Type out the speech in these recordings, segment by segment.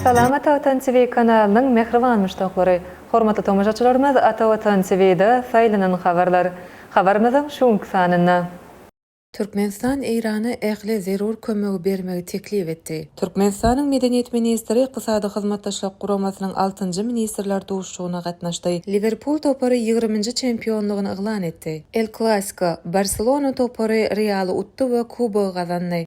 Salam Ata Watan TV kanalynyň mähriban muşdaklary! Hormatly tomaşaçylarymyz Ata Watan TV-de saýlanan habarlar. Habarymyzyň şu günki sanynda. Türkmenistan Eýrana ähli zerur kömegi bermegi teklip etdi. Türkmenistanyň Medeniýet ministri Ykdysady Hyzmatdaşlyk Guramasynyň altynjy ministrler duşuşygyna gatnaşdy. Liwerpul topary ýigriminji çempionlygyny yglan etdi. El Klasiko, Barselona topary Realy utdy we kubogy gazandy.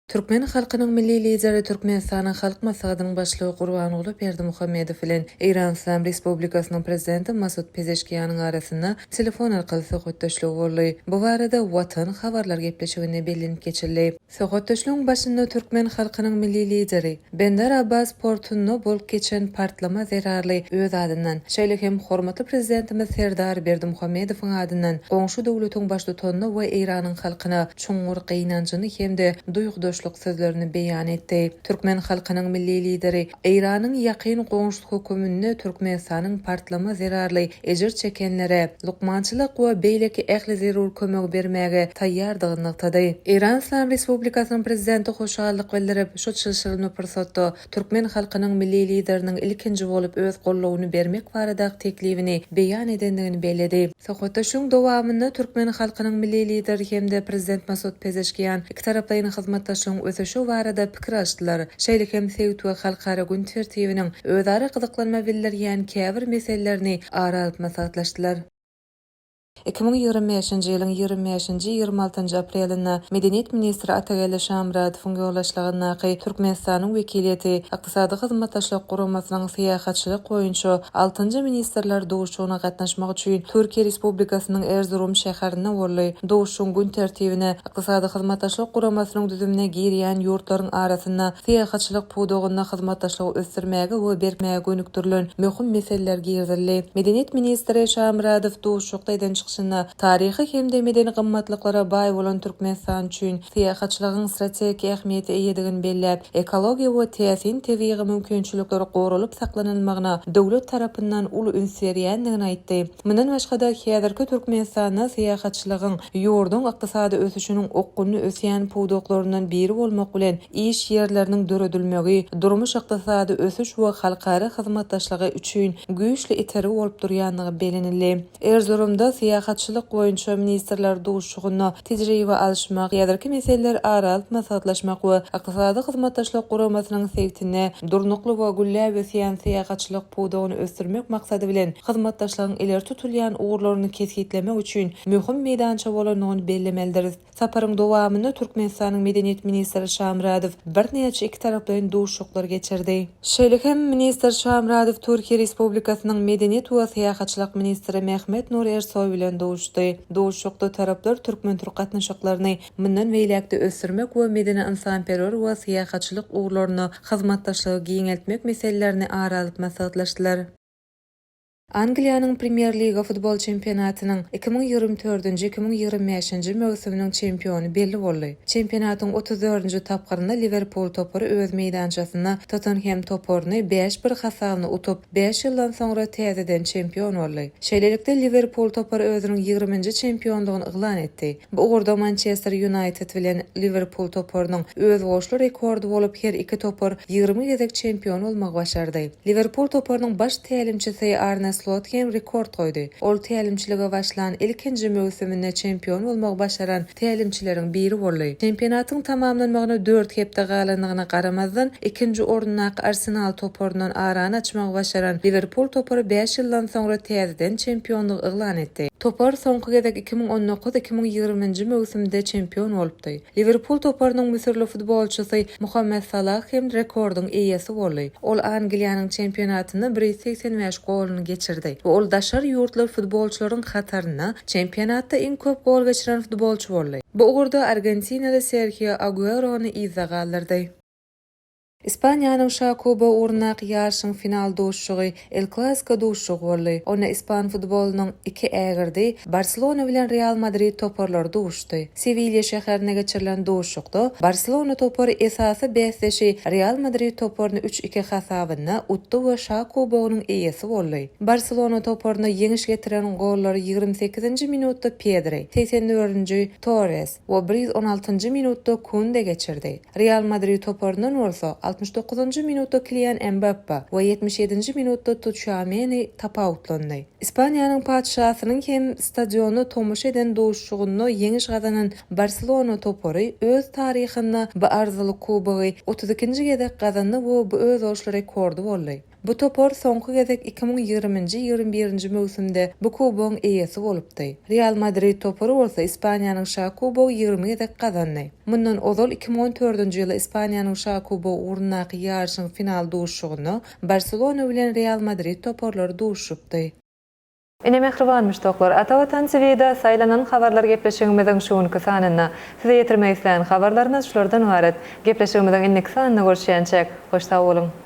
Türkmen halkynyň Milli Lideri Türkmenistanyň Halk Maslahatynyň Başlygy Gurbanguly Berdimuhamedow bilen Eýran Yslam Respublikasynyň Prezidenti Masud Pezeşkiýanyň arasynda telefon arkaly söhbetdeşligi boldy. Bu barada Watan habarlar gepleşiginde bellenip geçildi. Söhbetdeşligiň başynda türkmen halkynyň Milli Lideri Bender Abbas portunda bolup geçen partlama zerarly öz adyndan, şeýle hem hormatly Prezidentimiz Serdar Berdimuhamedowyň adyndan goňşy döwletiň Baştutanyna we Eýranyň halkyna çuňňur gynanjyny hem-de duýgudaşlyk sözlerini beýan etdi. Türkmen halkynyň Milli Lideri Eýranyň ýakyn goňşusy höküminde Türkmenistanyň partlama zerarly ejir çekenlere lukmançylyk we beýleki ähli zerur kömegi bermäge taýýardygyny nygtady. Eýran Yslam Respublikasynyň Prezidenti hoşallyk bildirip, şu çylşyrymly pursatda türkmen halkynyň Milli Lideriniň ilkinji bolup öz goldawyny bermek baradaky teklibini beýan edendigini belledi. Söhbetdeşligiň dowamynda türkmen halkynyň Milli Lideri hem-de Prezident Masud Pezeşkian ikitaraplaýyn hyzmatdaşlygyň ösüşi barada pikir alyşdylar, şeýle hem sebit we halkara gün tertibiniň özara gyzyklanma bildirýän käbir meselelerini ara alyp maslahatlaşdylar. 2025-nji ýylyň 25-nji, 26-njy aprelinde Medeniýet ministri Atageldi Şamyradowyň ýolbaşçylygyndaky Türkmenistanyň wekiliýeti Ykdysady Hyzmatdaşlyk Guramasynyň syýahatçylyk boýunça altynjy ministrler duşuşygyna gatnaşmak üçin Türkiýe Respublikasynyň Erzurum şäherinde boldy. Duşuşygyň gün tertibine Ykdysady Hyzmatdaşlyk Guramasynyň düzümine girýän ýurtlaryň arasynda syýahatçylyk pudagynda hyzmatdaşlygy ösdürmäge we berkitmäge gönükdirilen möhüm meseleler girizildi. Medeniýet ministri Şamyradow duşuşykda eden çykyşynda taryhy hem-de medeni gymmatlyklara baý bolan Türkmenistan üçin syýahatçylygyň strategik ähmiýete eýedigini belläp, ekologiýa we täsin tebigy mümkinçilikleri goralyp saklanylmagyna döwlet tarapyndan uly üns berýändigini aýtdy. Mundan başga-da, häzirki Türkmenistanda syýahatçylygyň ýurduň ykdysady ösüşiniň okgunly ösýän pudaklaryndan biri bolmak bilen, iş ýerleriniň döredilmegi, durmuş-ykdysady ösüş we halkara hyzmatdaşlygy üçin güýçli itergi bolup durýandygy bellenildi. Erzurumda syýahatçylyk boýunça ministrler duşuşygynda tejribe alyşmak, häzirki meseleleri ara alyp maslahatlaşmak we Ykdysady Hyzmatdaşlyk Guramasynyň sebitinde durnukly we gülläp ösýän syýahatçylyk pudagyny ösdürmek maksady bilen hyzmatdaşlygyň ileri tutulýan ugurlaryny kesgitlemek üçin möhüm meýdança bolandygyny bellemelidiris. Saparyň dowamynda Türkmenistanyň Medeniýet ministri Şamyradow birnäçe ikitaraplaýyn duşuşyklar geçirdi. Şeýle hem ministr Şamyradow Türkiýe Respublikasynyň Medeniýet we syýahatçylyk ministri Mehmet Nur Ersoý bilen duşuşdy. Duşuşykda taraplar türkmen-türk gatnaşyklaryny mundan beýläk-de ösdürmek we medeni-ynsanperwer we syýahatçylyk ugurlarynda hyzmatdaşlygy giňeltmek meselelerini ara alyp maslahatlaşdylar. Angliýanyň Premýer Liga futbol çempionatynyň 2020 dördünji, 2025-nji möwsüminiň çempiony belli boldy. Çempionatyň 34-nji tapgyrynda Liwerpul topary öz meýdançasynda Tottenhem toparyny bäş bir hasabyna utup, bäş ýyldan soňra täzeden çempion boldy. Şeýlelikde, Liwerpul topary özüniň ýigriminji çempionlygyny yglan etdi. Bu ugurda Mançester Ýunaýted bilen Liwerpul toparynyň özboluşly rekordy bolup, her iki topar 20 gezek çempion bolmagy başardy. Liwerpul toparynyň baş tälimçisi Arne Slot hem rekord goýdy. Ol tälimçilige başlan ilkinji möwsüminde çempion bolmagy başaran tälimçileriň biri boldy. Çempionatyň tamamlanmagyna dört hepde galandygyna garamazdan, ikinji orundaky Arsenal toparyndan arany açmagy başaran Liwerpul topary bäş ýyldan soňra täzeden çempionlygy yglan etdi. Topar soňky gezek 2019, 2020-nji möwsümde çempion bolupdy. Liwerpul toparynyň müsürli futbolçysy Muhammed Salah hem rekordyň eýesi boldy. Ol Angliýanyň çempionatynda 185 goluny geçirdi we ol daşary ýurtly futbolçylaryň hatarynda çempionatda iň köp gol geçiren futbolçy boldy. Bu ugurda argentinaly Serhio Aguerony yzda galdyrdy. Ispaniýanyň Şa kubogy ugrundaky ýaryşyň final duşuşygy El Klasiko duşuşygy boldy. Onda ispan futbolynyň iki ägirdi, Barselona bilen Real Madrid toparlary duşuşdy. Sewilýa şäherinde geçirilen duşuşykda Barselona topary esasy bäsdeşi Real Madrid toparyny üç-iki hasabynda utdy we Şa kubogynyň eýesi boldy. Barselona toparyna ýeňiş getiren gollary 28-nji minutda Pedri, 69-njy minutda Kilian Mbappe we 77-nji minutda Tuçuameni tapawutlandy. Ispaniýanyň patyşasynyň hem stadionda tomaşa eden duşuşygynda ýeňiş gazanan Barselona topary öz taryhynda bu arzyly kubogy 32-nji gezek gazandy we bu özboluşly rekordy boldy. Bu topar soňky gezek 2020-nji, 21-nji möwsümde bu kubogyň eýesi bolupdy. Real Madrid topary bolsa Ispaniýanyň Şa kubogy 20 gezek gazandy. Mundan ozal 2014-nji ýyly Ispaniýanyň Şa kubogy ugrundaky ýaryşyň final duşuşygynda Barselona bilen Real Madrid toparlary duşuşypdy. Ine mähriban muşdaklar, Ata Watan TV-de saýlanan habarlar gepleşigimiziň şu günki sanynda size ýetirmek islän habarlarymyz şulardan ybarat. Gepleşigimiziň indiki sanynda görüşýänçäk, hoş sag boluň!